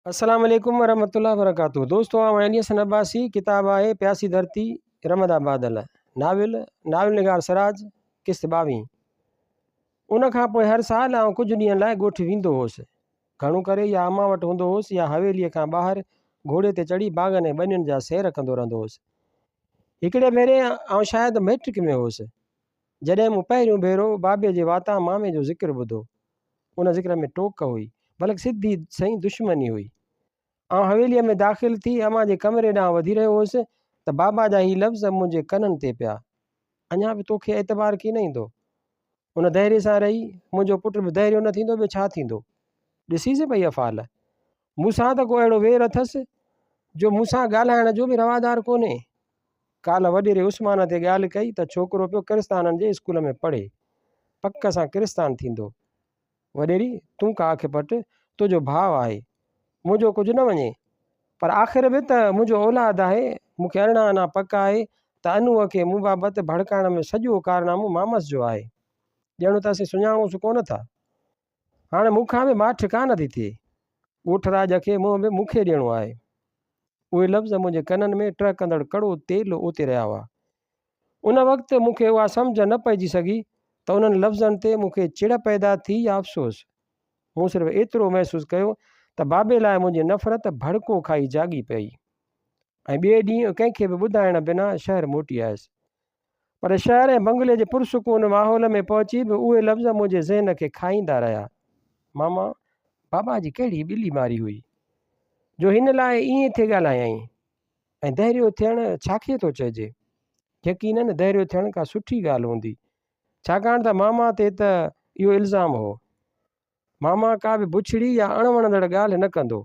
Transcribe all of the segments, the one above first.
السلام عليڪم ورحمة الله وبرڪاته دوستو آئون علي حسن عباسي ڪتاب آهي پياسي ڌرتي رمدا بادل ناول ناول نگار سراج قسط ٻاويهين ان کان پوء هر سال آئون ڪجهه ڏينهن لاء ڳوٺ ويندو هوس گهڻو ڪري يا امان وٽ هوندو هوس يا حويليء کان ٻاهر گهوڙي تي چڙهي باغن ۽ ٻنين جا سير ڪندو رهندو هوس هڪڙي ڀيري آئون شايد مئٽرڪ ۾ هوس جڏهن مون پهريون ڀيرو بابي جي واتان مامي جو ذڪر ٻڌو. ان ذڪر ۾ ٽوڪ هئي، بلڪ سڌي سنئين دشمني هئي. آئون حويليء ۾ داخل ٿي امان جي ڪمري ڏانهن وڌي رهيو هوس ته بابا جا هي لفظ منهنجي ڪنن تي پيا. اڃا به توکي اعتبار ڪين ايندو؟ ان دهري سان رهي منهنجو پٽ به دهريو نه ٿيندو ٻيو ڇا ٿيندو؟ ڏسيس پئي افعال. مون سان ته ڪو اهڙو وير اٿس جو مون سان ڳالهائڻ جو به روادار ڪونهي. ڪالهه وڏيري عثمان تي ڳالهه ڪئي ته ڇوڪرو پيو ڪرستانن جي اسڪول ۾ پڙهي، پڪ سان ڪرستان ٿيندو. وڏيري، تون ڪا اک پٽ، تنهنجو ڀاء آهي. منهنجو ڪجهه نه وڃي. پر آخر به ته منهنجو اولاد آهي. مون کي 18 آنا پڪ آهي ته انوء کي مون بابت ڀڙڪائڻ ۾ سڄو ڪارنامو مامس جو آهي. ڄڻ ته اسين سڃاڻونس ڪونه ٿا. هاڻي مون کان به ماٺ ڪانه ٿي ٿئي. ڳوٺ راڄ کي منهن به مون کي ڏيڻو آهي. اهي لفظ منهنجي ڪنن ۾ ٽهڪندڙ ڪڙو تيل اوتي رهيا هئا. ان وقت مون کي اها سمجهه نه پئجي سگهي ته انهن لفظن تي مون کي چڙ پيدا ٿي يا افسوس. مون صرف ايترو محسوس ڪيو ته بابي لاء منهنجي نفرت ڀڙڪو کائي جاڳي پئي ۽ ٻئي ڏينهن ڪنهن کي به ٻڌائڻ بنا شهر موٽي آيس. پر شهر ۽ بنگلي جي پرسڪون ماحول ۾ پهچي به اهي لفظ منهنجي ذهن کي کائيندا رهيا. ماما، بابا جي ڪهڙي ٻلي ماري هئي، جو هن لاء ائين ٿي ڳالهايائين؟ ۽ دهريو ٿيڻ ڇا کي ٿو چئجي؟ يقينن دهريو ٿيڻ ڪا سٺي ڳالهه هوندي، ڇاڪاڻ ته ماما تي ته اهو الزام هو. ماما ڪا به بڇڙي يا اڻ وڻندڙ ڳالهه نه ڪندو.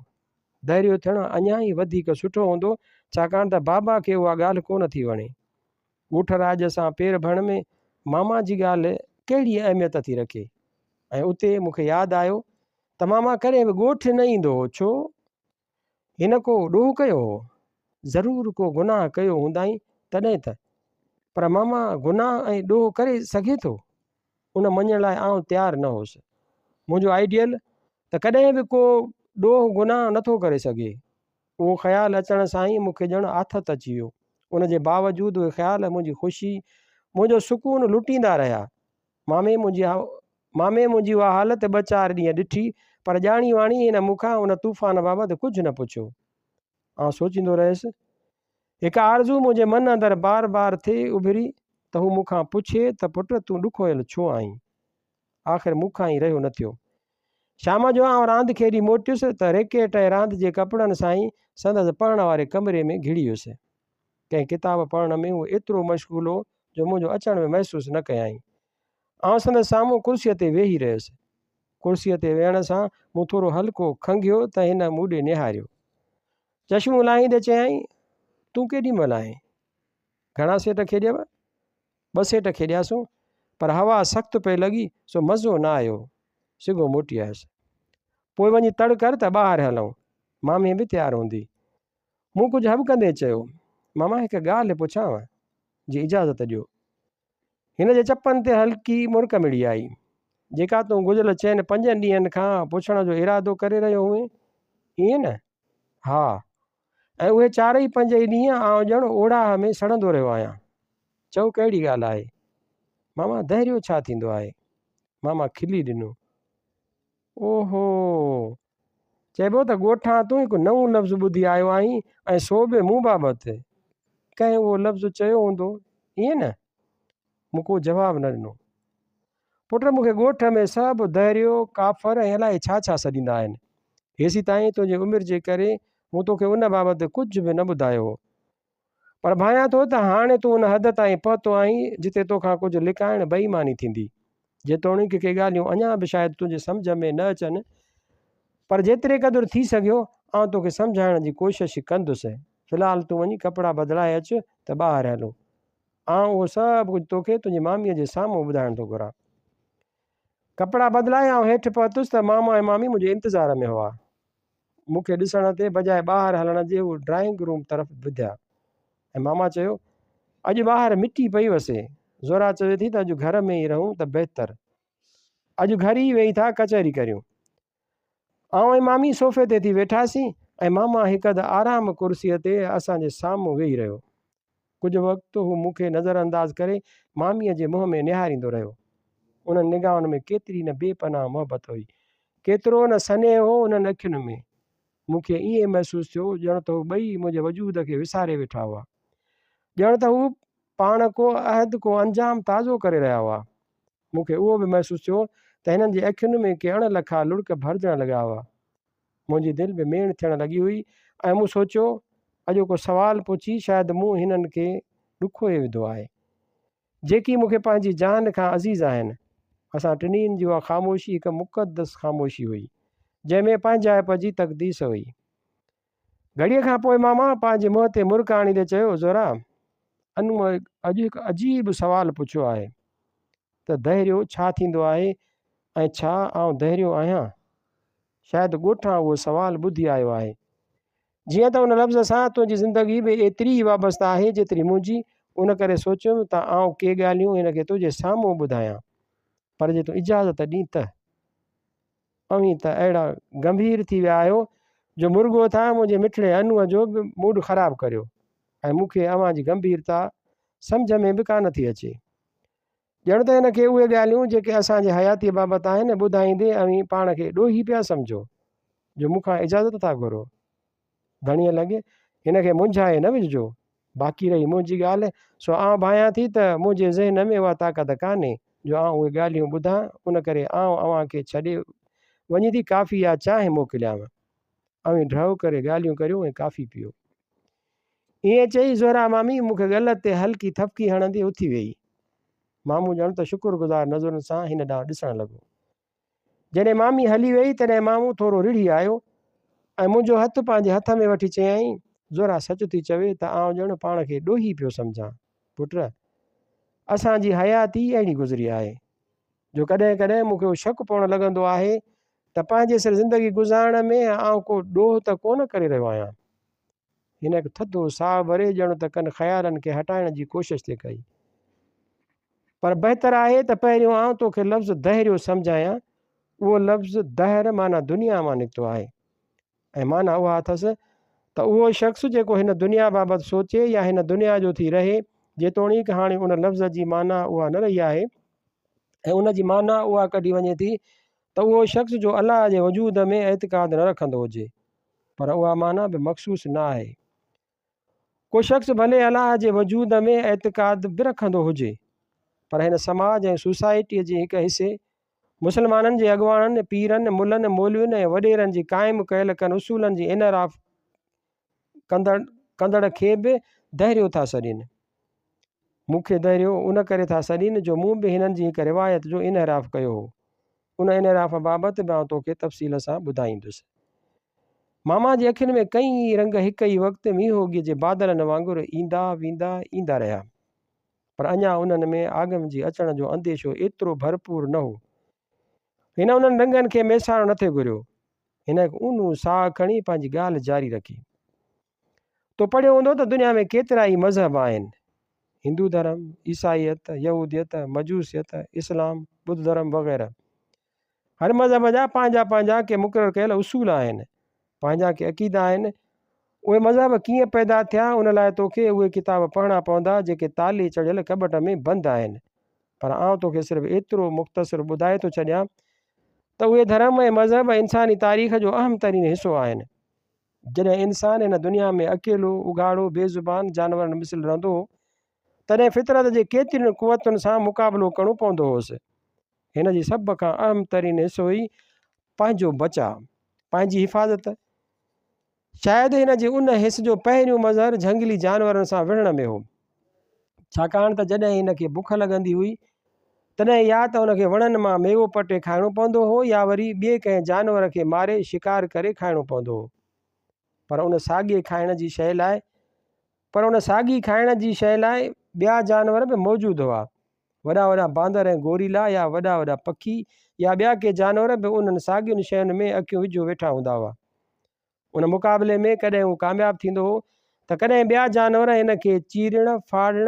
دهريو ٿيڻ اڃا ئي وڌيڪ سٺو هوندو، ڇاڪاڻ ته بابا کي اها ڳالهه ڪو نه ٿي وڻي. ڳوٺ راڄ سان پير ڀرڻ ۾ ماما جي ڳالهه ڪهڙي اهميت ٿي رکي؟ ۽ اتي مون کي ياد آيو ته ماما ڪڏهن به ڳوٺ نه ايندو هو، ڇو؟ هن ڪو ڏوهه ڪيو هو؟ ضرور ڪو گناهه ڪيو هوندائين تڏهن ته. پر ماما گناهه ۽ ڏوهه ڪري سگهي ٿو؟ ان مڃڻ لاء آئون تيار نه هوس. منهنجو آئيڊيل ته ڪڏهن به ڪو ڏوهه گناهه نه ٿو ڪري سگهي. اهو خيال اچڻ سان ئي مون کي ڄڻ آٿت اچي ويو. ان جي باوجود اهي خيال منهنجي خوشي، منهنجو سڪون لٽيندا رهيا. مامي منهنجي مامي منهنجي اها حالت ٻه چار ڏينهن ڏٺي، پر ڄاڻي واڻي هن مون کان ان طوفان بابت ڪجهه نه پڇيو. آئون سوچيندو رهيس. هڪ آرزو منهنجي من اندر بار بار ٿي اڀري ته هو مون کان پڇي ته پٽ تون ڏکويل ڇو آهين؟ آخر مون کان ئي رهيو نه ٿيو. شام جو آئون راند کيڏي موٽيس ته ريڪيٽ ۽ راند جي ڪپڙن سان ئي سندس پڙهڻ واري ڪمري ۾ گهڙي ويس. ڪنهن ڪتاب پڙهڻ ۾ هو ايترو مشغول هو جو منهنجو اچڻ به محسوس نه ڪيائين. آئون سندس سامهون ڪرسيء تي ويهي رهيس. ڪرسيء تي ويهڻ سان مون ٿورو هلڪو کنگهيو ته هن مون ڏي نهاريو. چشمو لاهيندي چيائين، تون ڪيڏي مهل آئين؟ گهڻا سيٽ کيڏيو؟ ٻه سيٽ کيڏياسون، پر هوا سخت پئي لڳي، سو مزو نه آيو. سگهو موٽي آيس. پوء وڃي تڙ ڪر ته ٻاهر هلون. مامي به تيار هوندي. مون ڪجهه هٻڪندي چيو، ماما هڪ ڳالهه پڇانو، جي اجازت ڏيو. هن جي چپن تي هلڪي مرڪ مڙي آئي. جيڪا تون گذريل چئن پنجن ڏينهن کان پڇڻ جو ارادو ڪري رهيو هئين، ائين نه؟ ها. ۽ اهي چارئي پنج ئي ڏينهن آئون ڄڻ اوڙاهه ۾ سڙندو رهيو آهيان. چئو ڪهڙي ڳالهه آهي؟ ماما دهريو ڇا ٿيندو آهي؟ ماما کلي ڏنو. اوهو! چئبو ته ڳوٺان تون هڪ نئون لفظ ٻڌي آيو آهين ۽ سو به مون بابت. ڪنهن اهو لفظ چيو هوندو، ائين نه؟ مون ڪو جواب نه ڏنو. پٽ مون کي ڳوٺ ۾ سڀ دهريو، ڪافر ۽ الائي ڇا ڇا سڏيندا آهن. هيسيتائين تنهنجي عمر جي ڪري مون توکي ان بابت ڪجهه به نه ٻڌايو هو. پر ڀانيان ٿو ته هاڻي تون ان حد تائين پهتو آهين جتي توکان ڪجهه لڪائڻ بي ايماني ٿيندي. جيتوڻيڪ ڪي ڳالهيون اڃا به شايد تنهنجي سمجهه ۾ نه اچن، پر جيتري قدر ٿي سگهيو آئون توکي سمجهائڻ جي ڪوشش ڪندس. في الحال تون وڃي ڪپڙا بدلائي اچ ته ٻاهر هلون. آئون اهو سڀ ڪجهه توکي تنهنجي ماميء جي سامهون ٻڌائڻ ٿو گهران. ڪپڙا بدلائي آئون هيٺ پهتس ته ماما ۽ مامي منهنجي انتظار ۾ هئا. مون کي ڏسڻ تي بجاء ٻاهر هلڻ جي هو ڊرائنگ روم طرف وڌيا ۽ ماما چيو، اڄ ٻاهر مٽي پئي وسي. زهرا چوي ٿي ته اڄ گهر ۾ ئي رهون ته بهتر. اڄ گهر ئي ويهي ٿا ڪچهري ڪريون. آئون ۽ مامي صوفي تي ٿي ويٺاسين ۽ ماما هڪ اڌ آرام ڪرسيء تي اسان جي سامهون ويهي رهيو. ڪجهه وقت هو مون کي نظرانداز ڪري ماميء جي منهن ۾ نهاريندو رهيو. انهن نگاهن ۾ ڪيتري نه بي پناهه محبت هئي. ڪيترو نه سنيهه هو انهن اکين ۾. مون کي ائين محسوس ٿيو ڄڻ ته هو ٻئي منهنجي وجود کي وساري ويٺا هئا. ڄڻ ته هو پاڻ ڪو عهد ڪو انجام تازو ڪري رهيا هئا. مون کي اهو به محسوس ٿيو ته هنن جي اکين ۾ ڪي اڻ لکا لڙڪ ڀرجڻ لڳا هئا. منهنجي دل به ميڻ ٿيڻ لڳي هئي ۽ مون سوچيو، اڄوڪو سوال پڇي شايد مون هنن کي ڏکوئي وڌو آهي. جيڪي مون کي پنهنجي جان کان عزيز آهن. اسان ٽنهين جي اها خاموشي هڪ مقدس خاموشي هئي، جنهن ۾ پنهنجائپ جي تقديس هئي. گهڙيء کان پوء ماما پنهنجي منهن تي مرڪ آڻيندي چيو، زهره، انوء اڄ هڪ عجيب سوال پڇيو آهي ته دهريو ڇا ٿيندو آهي ۽ ڇا آئون دهريو آهيان؟ شايد ڳوٺان اهو سوال ٻڌي آيو آهي. جيئن ته ان لفظ سان تنهنجي زندگي به ايتري ئي وابسته آهي جيتري منهنجي، ان ڪري سوچيم ته آئون ڪي ڳالهيون هن کي تنهنجي سامهون ٻڌايان، پر جي تون اجازت ڏين ته. اوهين ته اهڙا گنڀير ٿي ويا آهيو جو مرڳو ٿا منهنجي مٺڙي انوء جو به موڊ خراب ڪريو ۽ مون کي اوهان جي گنڀيرتا سمجهه ۾ به ڪانه ٿي اچي. ڄڻ ته هن کي اهي ڳالهيون جيڪي اسان جي حياتيء بابت آهن ٻڌائيندي اوهين پاڻ کي ڏوهي پيا سمجهو جو مون کان اجازت ٿا گهرو. ڌڻيء لڳ، هن کي منجهائي نه وجهجو. باقي رهي منهنجي ڳالهه، سو آئون ڀانيان ٿي ته منهنجي ذهن ۾ اها طاقت ڪانهي، جو آئون اهي ڳالهيون ٻڌان، ان ڪري آئون اوهان کي ڇڏي وڃي ٿي ڪافي يا چانهه موڪليانو. اوهين ڍؤ ڪري ڳالهيون ڪريو ۽ ڪافي پيئو. ائين چئي زهره مامي مون کي ڳل تي هلڪي ٿڦڪي هڻندي اٿي ويئي. مامو ڄڻ ته شڪر گذار نظرن سان هن ڏانهن ڏسڻ لڳو. جڏهن مامي هلي ويئي تڏهن مامو ٿورو رڙهي آيو ۽ منهنجو هٿ پنهنجي هٿ ۾ وٺي چيائين، زهره سچ ٿي چوي ته آئون ڄڻ پاڻ کي ڏوهي پيو سمجهان. پٽ! اسان جي حياتي ئي اهڙي گذري آهي، جو ڪڏهن ڪڏهن مون کي اهو شڪ پوڻ لڳندو آهي ته پنهنجي سر زندگي گذارڻ ۾ آئون ڪو ڏوهه ته ڪونه ڪري رهيو آهيان. هن هڪ ٿڌو ساهه ڀري ڄڻ ته ڪن خيالن کي هٽائڻ جي ڪوشش ٿي ڪئي. پر بهتر آهي ته پهريون آئون توکي لفظ دهريو سمجهايان. اهو لفظ دهر معنيٰ دنيا مان نڪتو آهي ۽ معنيٰ اها اٿس ته اهو شخص جيڪو هن دنيا بابت سوچي يا هن دنيا جو ٿي رهي، جيتوڻيڪ هاڻي ان لفظ جي معنيٰ اها نه رهي آهي ۽ ان جي معنيٰ اها ڪڍي وڃي ٿي ته اهو شخص جو الله جي وجود ۾ اعتقاد نه رکندو هجي. پر اها معنيٰ به مخصوص نه آهي. ڪو شخص ڀلي الله جي وجود ۾ اعتقاد به رکندو هجي، پر هن سماج ۽ سوسائٽيء جي هڪ حصي، مسلمانن جي اڳواڻن، پيرن، ملن، مولوين ۽ وڏيرن جي قائم ڪيل ڪن اصولن جي انحراف ڪندڙ ڪندڙ کي به دهريو ٿا سڏين. مون کي دهريو ان ڪري ٿا سڏين جو مون به هنن جي هڪ روايت جو انحراف ڪيو هو. ان انحراف بابت به آئون توکي تفصيل سان ٻڌائيندس. ماما جي اکين ۾ ڪئين ئي رنگ هڪ ئي وقت مينهوڳيء جي بادلن وانگر ايندا ويندا ايندا رهيا. پر اڃا انهن ۾ آگم جي اچڻ جو انديشو ايترو ڀرپور نه هو. هن انهن رنگن کي ميسارڻ نٿي گهريو. هن هڪ اونهون ساهه کڻي پنهنجي ڳالهه جاري رکي. تو پڙهيو هوندو ته دنيا ۾ ڪيترا ئي مذهب آهن. هندو ڌرم، عيسائيت، يهوديت، مجوسيت، اسلام، ٻڌ ڌرم وغيره. هر مذهب جا پنهنجا پنهنجا ڪي مقرر ڪيل اصول آهن، پنهنجا ڪي عقيدا آهن. اهي مذهب ڪيئن پيدا ٿيا ان لاء توکي اهي ڪتاب پڙهڻا پوندا جيڪي تالي چڙهيل ڪٻٽ ۾ بند آهن. پر آئون توکي صرف ايترو مختصر ٻڌائي ٿو ڇڏيان ته اهي ڌرم ۽ مذهب انساني تاريخ جو اهم ترين حصو آهن. جڏهن انسان هن دنيا ۾ اڪيلو، اگهاڙو، بي زبان جانورن مثل رهندو هو، تڏهن فطرت جي ڪيترين قوتن سان مقابلو ڪرڻو پوندو هوس. هن جي سڀ کان اهم ترين حصو هئي پنهنجو بچاء، پنهنجي حفاظت. شايد هن جي ان حس جو پهريون مظهر جهنگلي جانورن سان وڙهڻ ۾ هو. ڇاڪاڻ ته جڏهن هن کي بک لڳندي هئي، تڏهن يا ته هن کي وڻن مان ميوو پٽي کائڻو پوندو هو يا وري ٻئي ڪنهن جانور کي ماري شڪار ڪري کائڻو پوندو هو. پر ان ساڳي کائڻ جي شيء لاء پر ان ساڳي کائڻ جي شيء لاء ٻيا جانور به موجود هئا. وڏا وڏا باندر ۽ گوريلا يا وڏا وڏا پکي يا ٻيا ڪي جانور به انهن ساڳين شين ۾ اکيون وجهيو ويٺا هوندا هئا. ان مقابلي ۾ ڪڏهن هو ڪامياب ٿيندو هو ته ڪڏهن ٻيا جانور هن کي چيرڻ ڦاڙڻ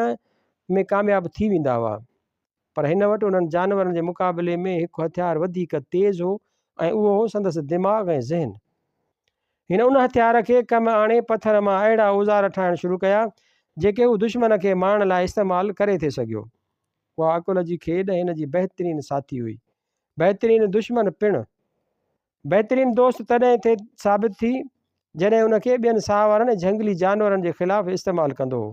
۾ ڪامياب ٿي ويندا هئا. پر هن وٽ انهن جانورن جي مقابلي ۾ هڪ هٿيار وڌيڪ تيز هو ۽ اهو هو سندس دماغ ۽ ذهن. هن ان هٿيار کي ڪم آڻي پٿر مان اهڙا اوزار ٺاهڻ شروع ڪيا، جيڪي هو دشمن کي مارڻ لاء استعمال ڪري ٿي سگهيو. اها عقل جي کيڏ هن جي بهترين ساٿي هئي. بهترين دشمن پڻ. بهترين دوست تڏهن ٿي ثابت ٿي، جڏهن ان کي ٻين ساهوارن ۽ جهنگلي جانورن جي خلاف استعمال ڪندو هو.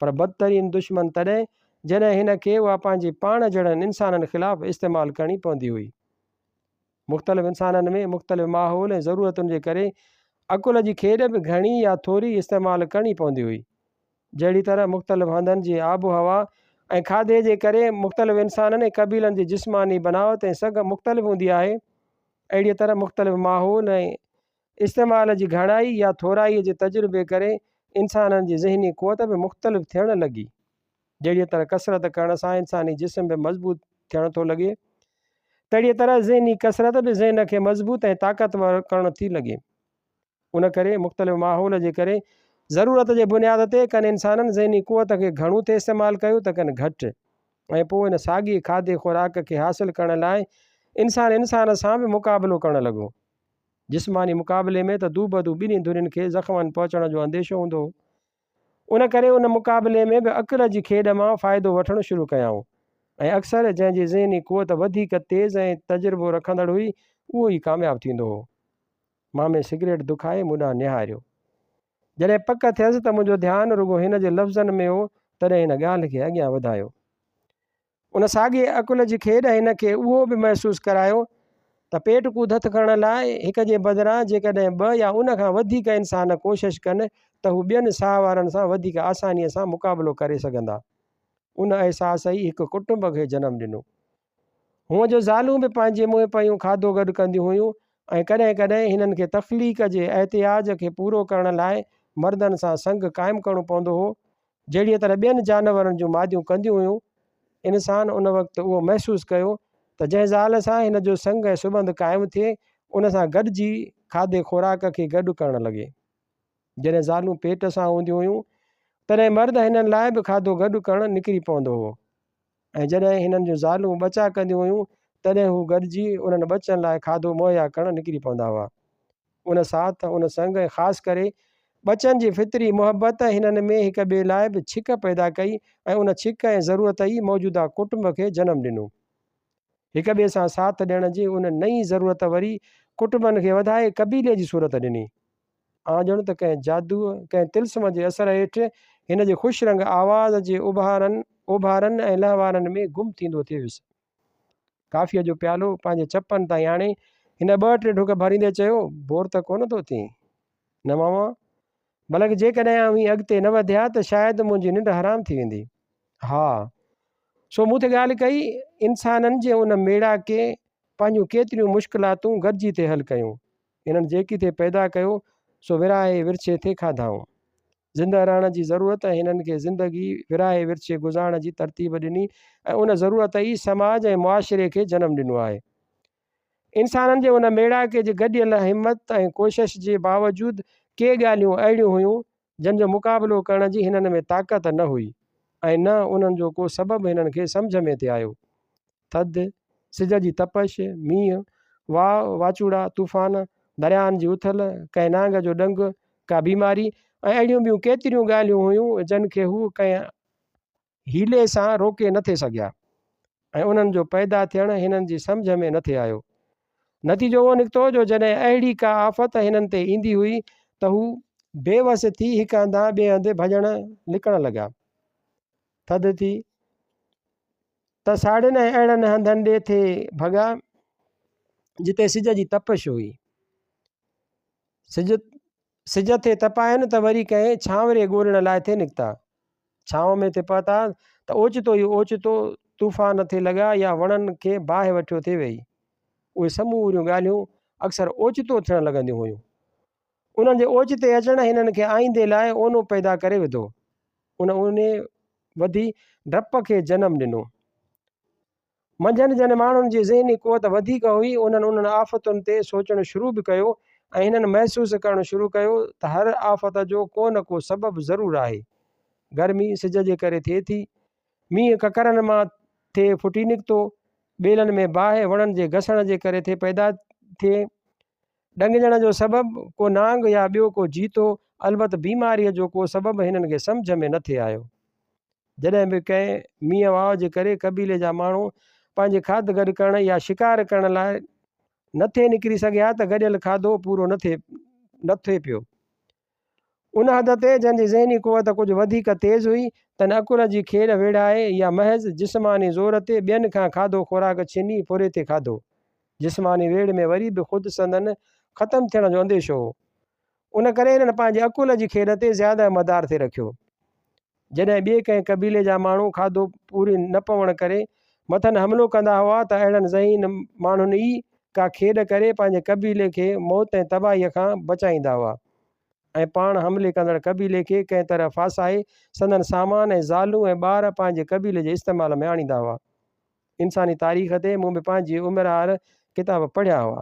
پر بدترين دشمن تڏهن، جڏهن هن کي اها پنهنجي پاڻ جهڙن انسانن خلاف استعمال ڪرڻي پوندي هئي. مختلف انسانن ۾ مختلف ماحول ۽ ضرورتن جي ڪري عقل جي کيڏ به گهڻي يا ٿوري استعمال ڪرڻي پوندي هئي. جهڙي طرح مختلف هنڌن جي آب و هوا ۽ کاڌي جي ڪري مختلف انسانن ۽ قبيلن جي جسماني بناوت ۽ سگهه مختلف هوندي آهي، اهڙيء طرح مختلف ماحول ۽ استعمال جي گهڻائي يا ٿورائي جي تجربي ڪري انسانن جي ذهني قوت به مختلف ٿيڻ لڳي. جهڙيء طرح ڪسرت ڪرڻ سان انساني جسم به مضبوط ٿيڻ ٿو لڳي، تهڙيء طرح ذهني ڪسرت به ذهن کي مضبوط ۽ طاقتور ڪرڻ ٿي لڳي. ان ڪري مختلف ماحول جي ڪري ضرورت جي بنياد تي ڪن انسانن ذهني قوت کي گهڻو ٿي استعمال ڪيو ته ڪن گهٽ ۽ پوء ان ساڳئي کاڌي خوراڪ کي حاصل ڪرڻ لاء انسان انسان سان به مقابلو ڪرڻ لڳو. جسماني مقابلي ۾ ته دوبدو ٻنهي ڌرين کي زخمن پهچڻ جو انديشو هوندو هو. ان ڪري ان مقابلي ۾ به عقل جي کيڏ مان فائدو وٺڻ شروع ڪيائون ۽ اڪثر جنهن جي ذهني قوت وڌيڪ تيز ۽ تجربو رکندڙ هئي اهو ئي ڪامياب ٿيندو هو. مامي سگريٽ دکائي مون ڏانهن نهاريو. جڏهن پڪ ٿيس ته منهنجو ڌيان رڳو هن جي لفظن ۾ هو تڏهن هن ڳالهه کي اڳيان وڌايو. ان ساڳئي عقل جي کيڏ هن کي اهو به محسوس ڪرايو ته پيٽ ڪوڌت ڪرڻ لاء هڪ جي بدران جيڪڏهن ٻه يا ان کان وڌيڪ انسان ڪوشش ڪن ته هو ٻين ساهه وارن سان وڌيڪ آسانيء سان مقابلو ڪري سگهندا. ان احساس ئي هڪ ڪٽنب کي جنم ڏنو. هونء جو زالون به پنهنجي منهن پيون کاڌو گڏ ڪنديون هيون ۽ ڪڏهن ڪڏهن هنن کي تخليق جي احتياج کي پورو ڪرڻ لاء مردن سان سنگ قائم ڪرڻو پوندو هو جهڙيء طرح ٻين جانورن جون ماديون ڪنديون هيون، انسان ان وقت اهو محسوس ڪيو ته جنهن زال سان هن جو سنگ ۽ سٻنڌ قائم ٿئي، ان سان گڏجي کاڌي خوراڪ کي گڏ ڪرڻ لڳي. جڏهن زالون پيٽ سان هونديون هيون، تڏهن مرد هنن لاء به کاڌو گڏ ڪرڻ نڪري پوندو هو ۽ جڏهن هنن جون زالون ٻچا ڪنديون هيون، تڏهن هو گڏجي انهن ٻچن لاء کاڌو مهيا ڪرڻ نڪري پوندا هئا. ان ساٿ، ان سنگ ۽ خاص ڪري ٻچن جي فطري محبت هنن ۾ هڪ ٻئي لاء به ڇڪ پيدا ڪئي ۽ ان ڇڪ ۽ ضرورت ئي موجوده ڪٽنب کي جنم ڏنو. هڪ ٻئي سان ساٿ ڏيڻ جي ان نئين ضرورت وري ڪٽنبن کي وڌائي قبيلي جي صورت ڏني. آئون ڄڻ ته ڪنهن جادوء، ڪنهن طلسم جي اثر هيٺ هن جي خوش رنگ آواز جي اڀارن، اوڀارن ۽ لهوارن ۾ گم ٿيندو ٿي ويس. ڪافيء جو پيالو پنهنجي چپن تائين آڻي هن ٻه ٽي ڍڪ ڀريندي چيو، بور ته ڪونه ٿو ٿئين؟ نه ماما، بلڪ جيڪڏهن اوهين اڳتي نه وڌيا ته شايد منهنجي ننڊ حرام ٿي ويندي. ها، سو مون ٿي ڳالهه ڪئي، انسانن جي ان ميڙاڪي پنهنجون ڪيتريون مشڪلاتون گڏجي ٿي حل ڪيون. هنن جيڪي ٿي پيدا ڪيو، سو ورهائي ورڇي ٿي کاڌائون. زنده رهڻ جي ضرورت هنن کي زندگي ورهائي ورڇي گذارڻ جي ترتيب ڏني ۽ ان ضرورت ئي سماج ۽ معاشري کي جنم ڏنو آهي. انسانن جي ان ميڙاڪي جي گڏيل همت ۽ ڪوشش جي باوجود ڪي ڳالهيون اهڙيون هيون جن جو مقابلو ڪرڻ جي هنن ۾ طاقت نه هئي ۽ نه انهن جو ڪو سبب هنن کي سمجهه ۾ ٿي آيو. ٿڌ، سج جي تپش، مينهن، واء، واچوڙا، طوفان، درياهن جي اٿل، ڪنهن نانگ جو ڏنگ، ڪا بيماري ۽ اهڙيون ٻيون ڪيتريون ڳالهيون هيون جن کي هو ڪنهن حيلي سان روڪي نه ٿي سگهيا ۽ انهن جو پيدا ٿيڻ هنن جي سمجهه ۾ نه ٿي آيو. نتيجو اهو نڪتو جو جڏهن اهڙي ڪا آفت هنن تي ايندي هئي ته هو بيوس ٿي هڪ هنڌان ٻئي هنڌ ڀڄڻ لڪڻ لڳا. ٿڌ ٿي. ته ساڙين ۽ اهڙن هنڌن ڏي ٿي ڀڳا جتي سج جي تپش هئي. سج سج ٿي تپائن ته وري ڪنهن ڇانوري ڳولڻ لاء ٿي نڪتا. ڇانو ۾ ٿي پهتا ته اوچتو ئي اوچتو طوفان ٿي لڳا يا وڻن کي باهه وٺيو ٿي ويئي. اهي سموريون ڳالهيون اڪثر اوچتو ٿيڻ لڳنديون هيون. انهن جي اوچتي اچڻ هنن کي آئيندي لاء اونو پيدا ڪري وڌو. ان اوني وڌي ڊپ کي جنم ڏنو. منجهن جن ماڻهن جي ذهني قوت وڌيڪ هئي، انهن انهن آفتن تي سوچڻ شروع به ڪيو ۽ هنن محسوس ڪرڻ شروع ڪيو ته هر آفت جو ڪو نه ڪو سبب ضرور آهي. گرمي سج جي ڪري ٿئي ٿي. مينهن ڪڪرن مان ٿي ڦٽي نڪتو. ٻيلن ۾ باهه وڻن جي گسڻ جي ڪري ٿي پيدا ٿئي. ڏنگجڻ جو سبب ڪو نانگ يا ٻيو ڪو جيت هو، البت بيماريء جو ڪو سبب هنن کي سمجهه ۾ نه ٿي آيو. جڏهن به ڪنهن مينهن واء جي ڪري قبيلي جا ماڻهو پنهنجي کاڌ گڏ ڪرڻ يا شڪار ڪرڻ لاء نه ٿي نڪري سگهيا ته گڏيل کاڌو پورو نه ٿي نه ٿي پيو. ان حد تي جن جي ذهني قوت ڪجهه وڌيڪ تيز هئي، تن عقل جي کيڏ ويڙهائي يا محض جسماني زور تي ٻين کان کاڌو خوراڪ ڇني ڦري ٿي کاڌو. جسماني ويڙهه ۾ وري به خود سندن ختم ٿيڻ جو انديشو هو. ان ڪري هنن پنهنجي عقل جي کيڏ تي زياده مدار ٿي رکيو. جڏهن ٻئي ڪنهن قبيلي جا ماڻهو کاڌو پوري نه پوڻ ڪري مٿن حملو ڪندا هئا ته اهڙن ذهين ماڻهن ئي ڪا کيڏ ڪري پنهنجي قبيلي کي موت ۽ تباهيء کان بچائيندا هئا ۽ پاڻ حملي ڪندڙ قبيلي کي ڪنهن طرح ڦاسائي سندن سامان ۽ زالون ۽ ٻار پنهنجي قبيلي جي استعمال ۾ آڻيندا هئا. انساني تاريخ تي مون به پنهنجي عمر آهر ڪتاب پڙهيا هئا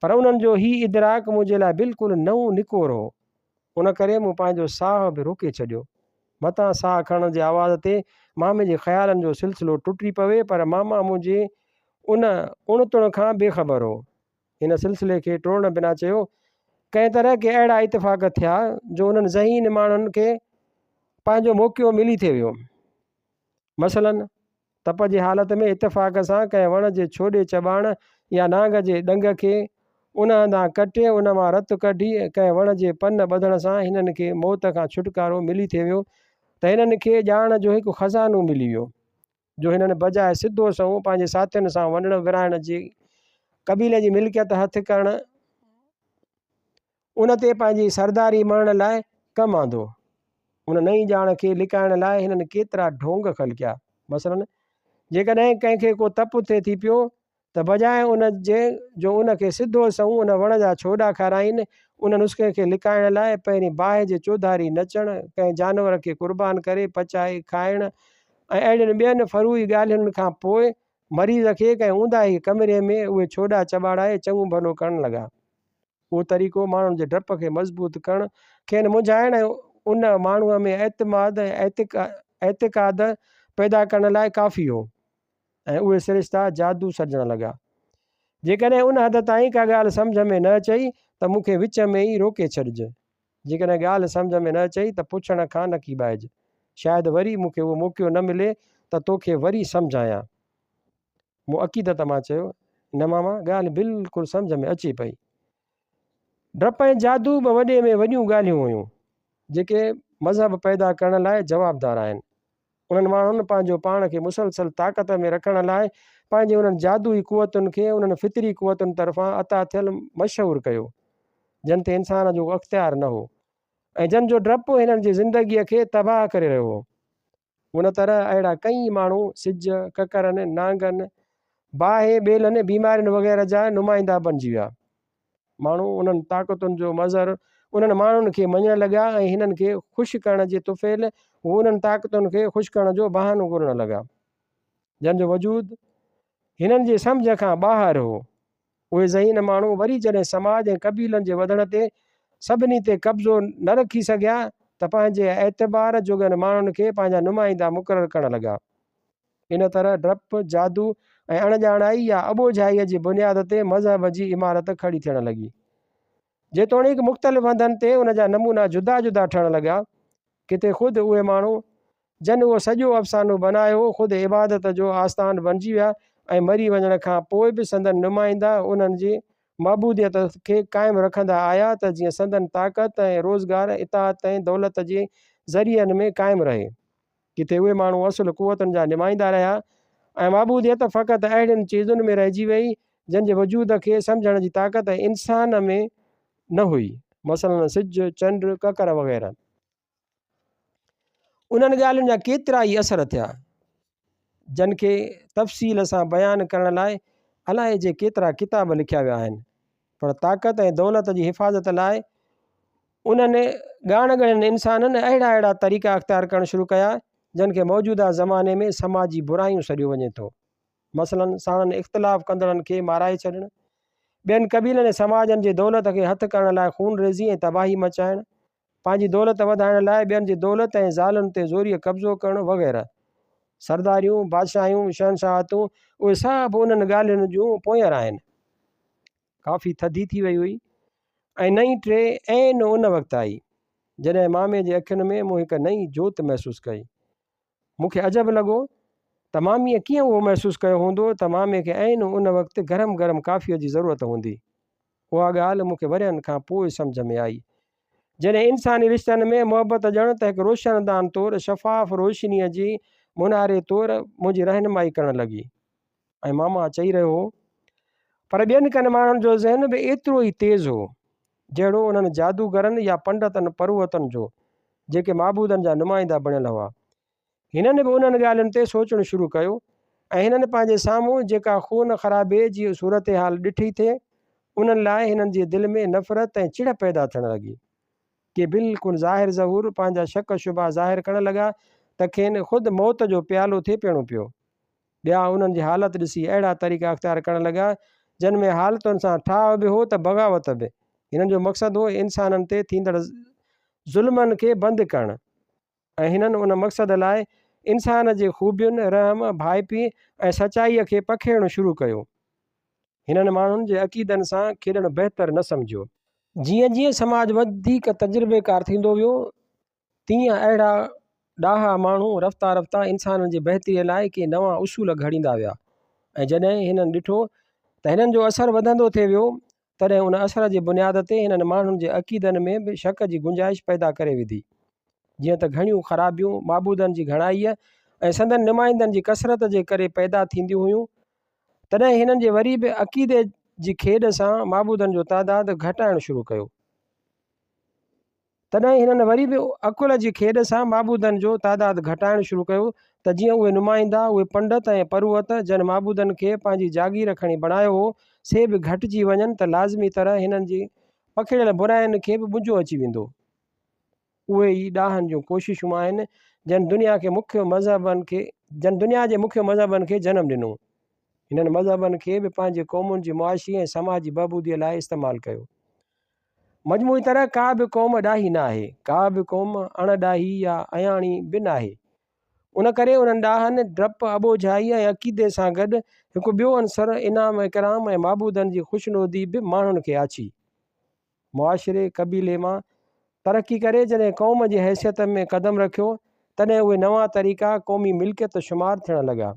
پر انهن جو هي ادراڪ منهنجي لاء بلڪل نئون نڪور هو. ان ڪري مون پنهنجو ساهه به روڪي ڇڏيو. متان ساهه کڻڻ جي آواز تي مامي جي خيالن جو سلسلو ٽٽي پوي پر ماما منهنجي ان اڻ تڻ کان بي خبر هو. هن سلسلي کي ٽوڙڻ بنا چيو، ڪنهن طرح ڪي اهڙا اتفاق ٿيا جو انهن ذهين ماڻهن کي پنهنجو موقعو ملي ٿي ويو. مثلاً، تپ جي حالت ۾ اتفاق سان ڪنهن وڻ جي ڇوڏي چٻاڻ يا نانگ جي ڏنگ کي ان هنڌان ڪٽي ان مان رت ڪڍي ڪنهن وڻ جي پن ٻڌڻ سان هنن کي موت کان ڇوٽڪارو ملي ٿي ويو ته هنن کي ڄاڻ جو هڪ خزانو ملي ويو جو هنن بجاء سڌو سنئون پنهنجي ساٿين سان ونڊڻ ورهائڻ جي قبيلي جي ملڪيت هٿ ڪرڻ ان تي پنهنجي سرداري مڙهڻ لاء ڪم آندو. ان نئين ڄاڻ کي لڪائڻ لاء هنن ڪيترا ڍونگ خلقيا. مثلاً، جيڪڏهن ڪنهن کي ڪو تپ ٿئي ٿي پيو ته بجاء ان جي جو ان کي سڌو سنئون ان وڻ جا ڇوڏا کارائين، ان نسخي کي لڪائڻ لاء پهرين باهه جي چوڌاري نچڻ، ڪنهن جانور کي قربان ڪري پچائي کائڻ ۽ اهڙين ٻين فروعي ڳالهين کان پوء مريض کي ڪنهن اونداهي ڪمري ۾ اهي ڇوڏا چٻاڙائي چڱو ڀلو ڪرڻ لڳا. اهو طريقو ماڻهن جي ڊپ کي مضبوط ڪرڻ، کين منجهائڻ ۽ ان ماڻهوء ۾ اعتماد ۽ اعتقاد پيدا ڪرڻ لاء ڪافي هو ۽ اهي سرشتا جادو سڏجڻ لڳا. جيڪڏهن ان حد تائين ڪا ڳالهه سمجهه ۾ نه اچئي ته مون کي وچ ۾ ئي روڪي ڇڏج. جيڪڏهن ڳالهه سمجهه ۾ نه اچئي ته پڇڻ کان نه ڪيٻائج. شايد وري مون کي اهو موقعو نه ملي ته توکي وري سمجهايان. مون عقيدت مان چيو، نه ماما، ڳالهه بلڪل سمجهه ۾ اچي پئي. ڊپ ۽ جادو به وڏي ۾ وڏيون ڳالهيون هيون، جيڪي مذهب پيدا ڪرڻ لاء جوابدار آهن. انهن ماڻهن پنهنجو پاڻ کي مسلسل طاقت ۾ رکڻ لاء پنهنجي انهن جادوئي قوتن کي انهن فطري قوتن طرفان عطا ٿيل مشهور ڪيو، جن تي انسان جو ڪو اختيار نه هو ۽ جن جو ڊپ هنن جي زندگيء کي تباهه ڪري رهيو هو. ان طرح اهڙا ڪئين ماڻهو سج، ڪڪرن، نانگن، باهه، ٻيلن، بيمارين وغيره جا نمائندا بنجي ويا. ماڻهو انهن طاقتن جو مظهر انهن ماڻهن کي مڃڻ لڳا ۽ هنن کي خوش ڪرڻ جي طفيل هو انهن طاقتن کي خوش ڪرڻ جو بهانو ڳولڻ لڳا، جن جو وجود هنن جي سمجهه کان ٻاهر هو. اهي ذهين ماڻهو وري جڏهن سماج ۽ قبيلن جي وڌڻ تي سڀني تي قبضو نه رکي سگهيا ته پنهنجي اعتبار جوڳن ماڻهن کي پنهنجا نمائندا مقرر ڪرڻ لڳا. ان طرح ڊپ، جادو ۽ اڻڄاڻائي يا اٻوجهائيء جي بنياد تي مذهب جي عمارت کڙي ٿيڻ لڳي. جيتوڻيڪ مختلف هنڌن تي ان جا نمونا جدا جدا ٺهڻ لڳا. ڪٿي خود اهي ماڻهو جن اهو سڄو افسانو بنايو هو، خود عبادت جو آستان بڻجي ويا ۽ مري وڃڻ کان پوء به سندن نمائندا انهن جي معبوديت کي قائم رکندا آيا ته جيئن سندن طاقت ۽ روزگار اطاعت ۽ دولت جي ذريعن ۾ قائم رهي. ڪٿي اهي ماڻهو اصل قوتن جا نمائندا رهيا ۽ معبوديت فقط اهڙين چيزن ۾ رهجي ويئي جن جي وجود کي سمجهڻ جي طاقت انسان ۾ نه هئي، مثلاً سج، چنڊ، ڪڪر وغيره. انهن ڳالهين جا ڪيترائي اثر ٿيا، جن کي تفصيل سان بيان ڪرڻ لاء الائي جي ڪيترا ڪتاب لکيا ويا آهن، پر طاقت ۽ دولت جي حفاظت لاء انهن ڳاڻ ڳڻين انسانن اهڙا اهڙا طريقا اختيار ڪرڻ شروع ڪيا، جن کي موجوده زماني ۾ سماجي برايون سڏيو وڃي ٿو. مثلاً ساڻن اختلاف ڪندڙن کي مارائي ڇڏڻ، ٻين قبيلن ۽ سماجن جي دولت کي هٿ ڪرڻ لاء خونريزي ۽ تباهي مچائڻ، پنهنجي دولت وڌائڻ لاء ٻين جي دولت ۽ زالن تي زوريء قبضو ڪرڻ وغيره. سرداريون، بادشاهيون، شهنشاهتون اهي سڀ انهن ڳالهين جون پوئينر آهن. ڪافي ٿڌي ٿي وئي هئي ۽ نئين ٽري عين ان وقت آئي، جڏهن مامي جي اکين ۾ مون هڪ نئين جوت محسوس ڪئي. مون کي عجب لڳو ته ماميء ڪيئن اهو محسوس ڪيو هوندو ته مامي کي عين ان وقت گرم گرم ڪافيء جي ضرورت هوندي. اها ڳالهه مون کي ورهين کان پوء سمجهه ۾ آئي، جڏهن انساني رشتن ۾ محبت ڄڻ ته هڪ روشندان طور شفاف روشنيء جي مناري طور منهنجي رهنمائي ڪرڻ لڳي. ۽ ماما چئي رهيو هو. پر ٻين ڪن ماڻهن جو ذهن به ايترو ئي تيز هو، جهڙو انهن جادوگرن يا پنڊتن پروهتن جو، جيڪي معبودن جا نمائندا بڻيل هئا. هنن به انهن ڳالهين تي سوچڻ شروع ڪيو ۽ هنن پنهنجي سامهون جيڪا خون خرابي جي صورتحال ڏٺي ٿي، انهن لاء هنن جي دل ۾ نفرت ۽ چڙ پيدا ٿيڻ لڳي. ڪي بلڪل ظاهر ظهور پنهنجا شڪ شبها ظاهر ڪرڻ لڳا ته کين خود موت جو پيالو ٿي پيئڻو پيو. ٻيا انهن جي حالت ڏسي اهڙا طريقا اختيار ڪرڻ لڳا، جن ۾ حالتن سان ٺاهه به هو ته بغاوت به. هنن جو مقصد هو انسانن تي ٿيندڙ ظلمن کي بند ڪرڻ ۽ هنن ان مقصد لاء انسان جي خوبين، رحم، ڀائپي ۽ سچائيء کي پکيڙڻ شروع ڪيو. هنن ماڻهن جي عقيدن سان کيڏڻ بهتر نه سمجهيو. جيئن جيئن سماج وڌيڪ تجربيڪار ٿيندو ويو، تيئن اهڙا ڏاها ماڻهو رفته رفته انسانن جي بهتريء لاء ڪي نوان اصول گهڙيندا ويا ۽ جڏهن هنن ڏٺو ته هنن جو اثر وڌندو ٿي ويو، تڏهن ان اثر جي بنياد تي هنن ماڻهن جي عقيدن ۾ به شڪ جي گنجائش پيدا ڪري وڌي. جيئن ته گهڻيون خرابيون معبودن جي گهڻائيء ۽ سندن نمائندن جي ڪثرت جي ڪري پيدا ٿينديون هيون، تڏهن هنن جي وري به عقيدي جي کيڏ سان معبودن جو تعداد گهٽائڻ شروع ڪيو. تڏهن هنن وري به عقل جي کيڏ سان معبودن جو تعداد گهٽائڻ شروع ڪيو ته جيئن اهي نمائندا، اهي پنڊت ۽ پروهت جن معبودن کي پنهنجي جاگير کڻي بڻايو هو، سي به گهٽجي وڃن ته لازمي طرح هنن جي پکڙيل براين کي به ٻنجو اچي ويندو. اهي ئي ڏاهن جون ڪوششون آهن جن دنيا کي مکيه مذهبن کي جن دنيا جي مکيه مذهبن کي جنم ڏنو. هنن مذهبن کي به پنهنجي قومن جي معاشي ۽ سماجي بهبوديء لاء استعمال ڪيو. مجموعي طرح ڪا به قوم ڏاهي نه آهي، ڪا به قوم اڻ ڏاهي يا اياڻي به ناهي. ان ڪري انهن ڏاهن ڊپ، اٻوجهائي ۽ عقيدي سان گڏ هڪ ٻيو عنصر انعام اڪرام ۽ معبودن جي خوشنودي به ماڻهن کي آڇي. معاشري، قبيلي مان ترقي ڪري جڏهن قوم جي حيثيت ۾ قدم رکيو، تڏهن اهي نوان طريقا قومي ملڪيت شمار ٿيڻ لڳا.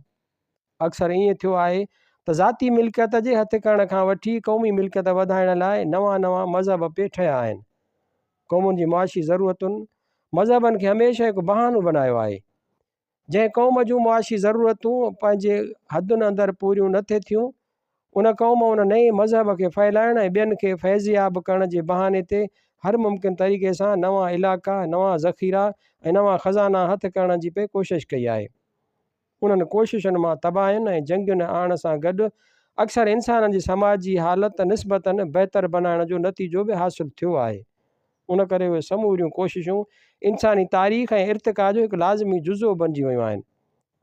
اڪثر ائين ٿيو آهي ته ذاتي ملڪيت جي هٿ ڪرڻ کان وٺي قومي ملڪيت وڌائڻ لاء نوان نوان مذهب پئي ٺهيا آهن. قومن جي معاشي ضرورتن مذهبن کي هميشه هڪ بهانو بنايو آهي. جنهن قوم جون معاشي ضرورتون پنهنجي حدن اندر پوريون نه ٿي ٿيون، ان قوم ان نئين مذهب کي ڦهلائڻ ۽ ٻين کي فيضياب ڪرڻ جي بهاني تي هر ممڪن طريقي سان نوان علائقا، نوان ذخيرا ۽ نوان خزانا هٿ ڪرڻ جي پئي ڪوشش ڪئي آهي. انهن ڪوششن مان تباهين ۽ جنگين آڻڻ سان گڏ اڪثر انسانن جي سماجي حالت نسبتاً بهتر بنائڻ جو نتيجو به حاصل ٿيو آهي. ان ڪري اهي سموريون ڪوششون انساني تاريخ ۽ ارتقا جو هڪ لازمي جزو بنجي ويون آهن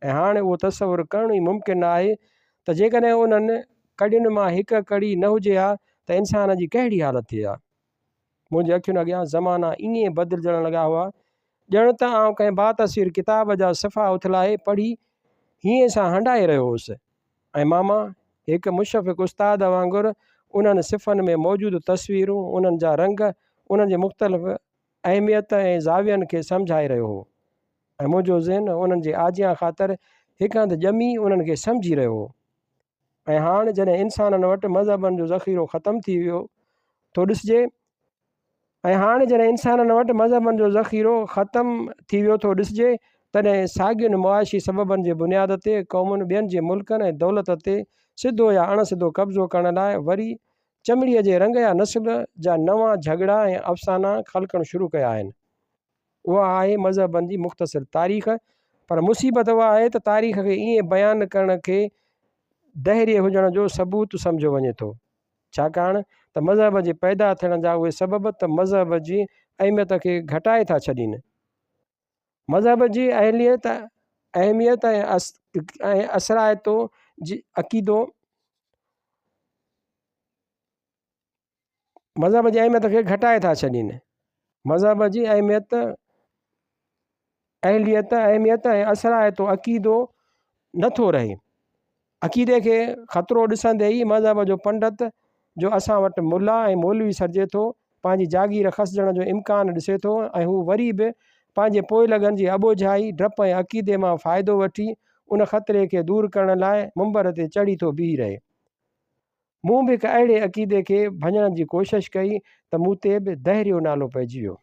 ۽ هاڻ اهو تصور ڪرڻ ئي ممڪن نه آهي ته جيڪڏهن انهن ڪڙين مان هڪ ڪڙي نه هجي ها ته انسان جي ڪهڙي حالت ٿئي ها. منهنجي اکين اڳيان زمانا ائين بدلجڻ لڳا هئا، ڄڻ ته آئون ڪنهن باتصوير ڪتاب جا صفحا اٿلائي پڙهي هينئين سان هنڊائي رهيو هوس ۽ ماما هڪ مشفق استاد وانگر انهن صفحن ۾ موجود تصويرون، انهن جا رنگ، انهن جي مختلف اهميت ۽ زاوين کي سمجهائي رهيو هو ۽ منهنجو ذهن انهن جي آجيان خاطر هڪ هنڌ ڄمي انهن کي سمجهي رهيو هو. ۽ هاڻ جڏهن انسانن وٽ مذهبن جو ذخيرو ختم ٿي ويو ٿو ڏسجي ۽ هاڻ جڏهن انسانن وٽ مذهبن جو ذخيرو ختم ٿي ويو ٿو ڏسجي تڏهن ساڳين معاشي سببن جي بنياد تي قومن ٻين جي ملڪن ۽ دولت تي سڌو يا اڻ سڌو قبضو ڪرڻ لاء وري چمڙي جي رنگ يا نسل جا نوان جهڳڙا ۽ افسانا خلقڻ شروع ڪيا آهن. اها آهي مذهبن جي مختصر تاريخ، پر مصيبت اها آهي ته تاريخ کي ائين بيان ڪرڻ کي دهري هجڻ جو ثبوت سمجهيو وڃي ٿو، ڇاڪاڻ ته مذهب جي پيدا ٿيڻ جا اهي سبب ته مذهب جي اهميت کي گهٽائي ٿا ڇڏين. مذهب جي اهليت، اهميت ۽ اثرائتو عقيدو مذهب جي اهميت کي گهٽائي ٿا ڇڏين. مذهب جي اهميت، اهليت، اهميت ۽ اثرائتو عقيدو نه ٿو رهي. عقيدي کي خطرو ڏسندي ئي مذهب جو پنڊت جو اسان وٽ ملا ۽ مولوي سڏجي ٿو، پنهنجي جاگير کسجڻ جو امڪان ڏسي ٿو ۽ هو وري به پنهنجي پوئلڳن جي اٻوجهائي، ڊپ ۽ عقيدي مان فائدو وٺي ان خطري کي دور ڪرڻ لاء منبر تي چڙهي ٿو بيهي رهي. مون به هڪ اهڙي عقيدي کي ڀڃڻ جي ڪوشش ڪئي ته مون تي به دهريو نالو پئجي ويو.